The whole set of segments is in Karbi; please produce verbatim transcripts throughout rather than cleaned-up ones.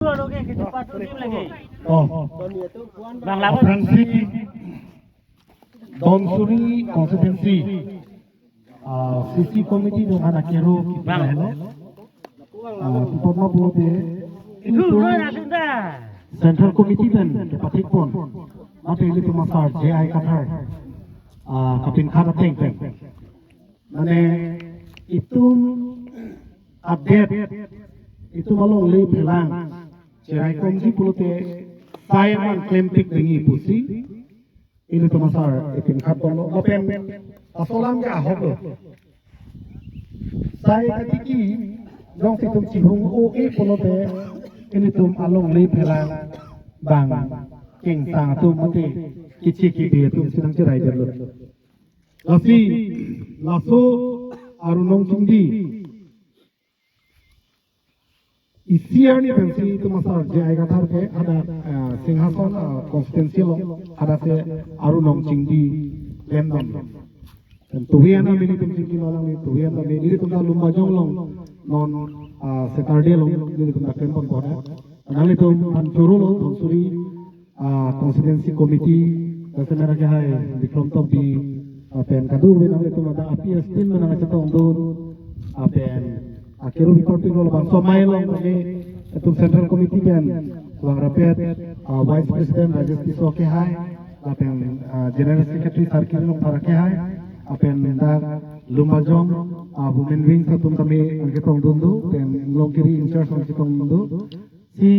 Oh, Bang Labo. Aphrangsi Dhansiri constituency, ah, C C committee nung anak kero Bang. Kipilo. Ah, tupot ma pulote, Itu ilitum lo na sudah. Central Committee pen kepathikpon, mate ilitum asar J I Kathar, ah, kapinkhat ateng pen. Mane itum adet, itum alongle phelang cheraikomji pulote sai man klempik nangji pusi ilitum asar ipinkhat ponlo. Lapen asolam ke ahok lo. Sai katiki jongsi itum chihung o-e pulote ilitum alongle phelang bang kengsang atum mate keche kebe atum si nangcheraidetlo. Lasi laso Arunong Chingdi isi arni pensi itum asar J I Kathar ke hadak, eh, Singhason, eh, constituency along hadak si Arunong Chingdi klemdam. Tuwi ana mini pensi kilo lang ni tuwi ana mini itum ta Lumbajong along non, ah, Saturday along itum ta klempon koda. Nanglitum aphan choro lo Dhansiri ah, constituency committee, lapen mera kehai Bikrom Tokbi, ah, pen kadokave nanglitum ada api astin menang chetongdun, ah, pen, ah, kero bikor tinglo labangso amei along kami, itum central committee pen, Wang Rapet, ah, vice president Rajesh Tisso kehai, lapen, ah, general secretary Sarkiri Rongphar kehai, lapen dak Lumbajong, ah, women wing atum kami nangchetongdun do, pen Longkiri in charge nangchetongdun do, si,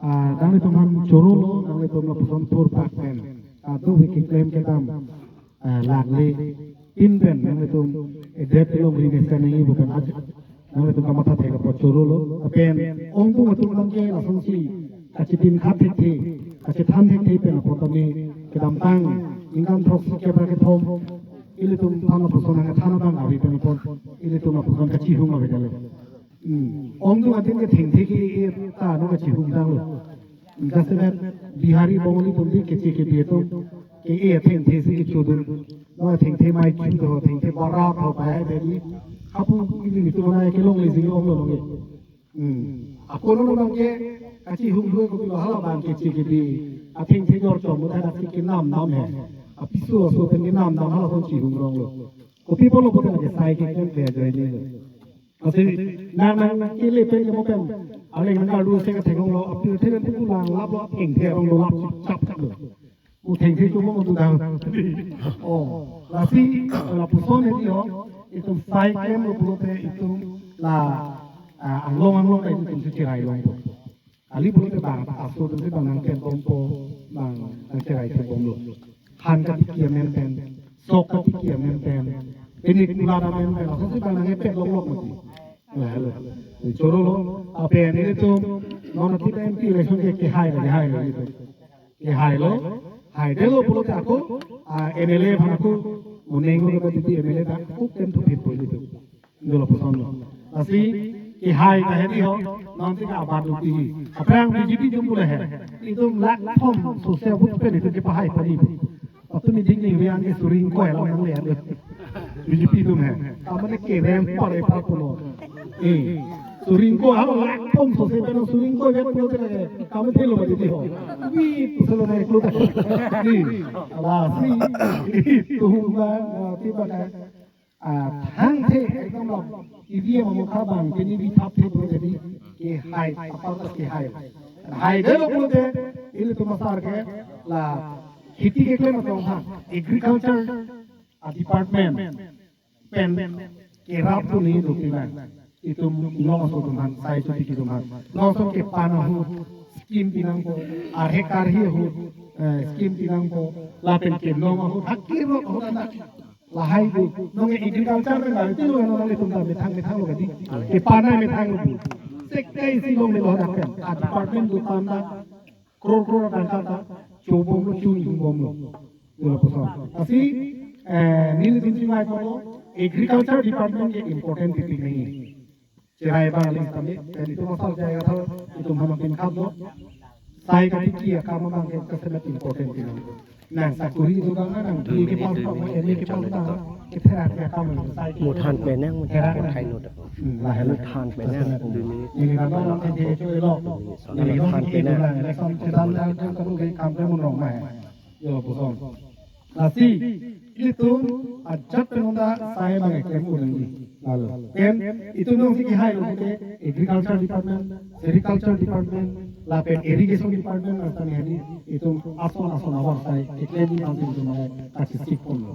ah, nanglitum aphan choro lo, nanglitum lapuson thurpak pen, ah, do wiki claim kedam, ah, lakle tin pen nanglitum edet longri mesen nangji pu pen ajak nanglitum kamatha thek apot choro lo. Lapen ongdung atum abang ke lasonsi kachipinkhat thekthe, kachethan thekthe pen apot kami kedamtang ningkan throksi kep ra kethom ilitum aphan lapuson nangthan abang ave pen apot ilitum lapuson kachihung ave dalo. Hmm. Ongdung atum ke thengthe ke-e ta no kachihung dang lo. Jasemet Bihari Bongali atum di keche kebe atum ke-e thengthe si kechodun. No thengthe mei chu do, thengthe bara tho pai beli. Hapu ili nitu mana kelongle jing ong lo nonge. Hmm. Ako no nangke kachihung due kopilo hala abang keche kebe. Athengthe jor chom mo thana si kenamnam he. Apiso aso pen kenamnam hala kon chihung rong lo. Kopi pulo pulote lake sai keklem ke ajoine lo. Lasi nang nang nang kele pen ke mo pen. Aleng nang kardu se kathek ong lo, apirthe pen pulang lap lo, athengthe arong dolap chap chap lo. Mo thengthe chomong mo dudang. Oh, lasi lapuson hedi ho, itum sai klemlo pulote itum la, ah, anglong anglong ta itum si cherai longpo. Kali pulote bang aso atum si bang nangkembompo, bang nangcherai kembomlo. Han katiki amen pen, sok katiki amen pen, pini kulat amen pen, aso si bang nangkepet longlok mati. Hello, hello. Choro lo, apen ilitum, non ati M P election ke kehai lo, kehai lo ilitum. Kehai lo, haidetlo pulote ako, ah, M L A aphan ako, mo neng lo ke titi M L A ta, ako ken thuphit po ilitum. Dolo puson lo. Lasi kehai ta hedi ho, non ti ka abat lo ti. Aphrang B J P atum pule he. Itum lakh thom sose vote pen itum kepahai pani pu. Patumi ding ni riang ke suri ingkoi alam nangle ande. B J P atum he. Amane kerem pare pare pulo. Eh, suri ingkoi hala lakh thom sose pen suri ingkoi vet pulo tene. Kamu thelo ba di ho. Wi puselo na iklo ta. Ni. Lasi. Itum ba, ah, ti ba ka. Ah, thangthe ekdom lo. E V M amokha bang pini bi thapthe bro jadi kehai, apar ta kehai. Haidetlo pulote ilitum asar ke la kheti keklem atum aphan agriculture, ah, department pen kerap tu ni dupi lang. Itum long aso atum aphan, sai chuti kitum aphan. Long aso kepan ahut scheme pinangpo, arhe karhi ahut, eh, scheme pinangpo, lapen kenong ahut, hakirok ahut anak. Lahai bu, nonke agriculture pen gari tilu ano nang itum ta methang methang lo kadi. Kepanai methang lo bu. Sekai si long ni lo hadak pen. A department do tanda, crore crore tangka ta, chobom lo, chungbom lo. Dolo puson. Lasi, eh, nelitum chingvai pulo, agriculture department ke important tipi nangji. Cherai bang aling kami, dan itum asar J I Kathar, itum aphan nangpinkhat lo. Sai katiki akam abang ke kasemet important tina. Nang sakuri itu kan nang Dui di minit, kepala dui apa minit, ini yang kepala cari apa itu. kita rasa kamu itu saya Muthan penang, Heran muthan kan? kain udah. Hmm, lah, Muthan penang. Ini kan orang kan dia cuy lo. Ini kan Muthan kita penang. bilang election kita lah kan kamu kayak kampanye menong mah. Yo bosan. Lasi ilitum ajat penunda saya bagi kem ulang di. Lalu kem itum nangsi kihai lo ke agriculture department, sericulture department, lapen irrigation department, lapen hari itum ason ason awar saya iklan di bangsi itum mai kachisik pon lo.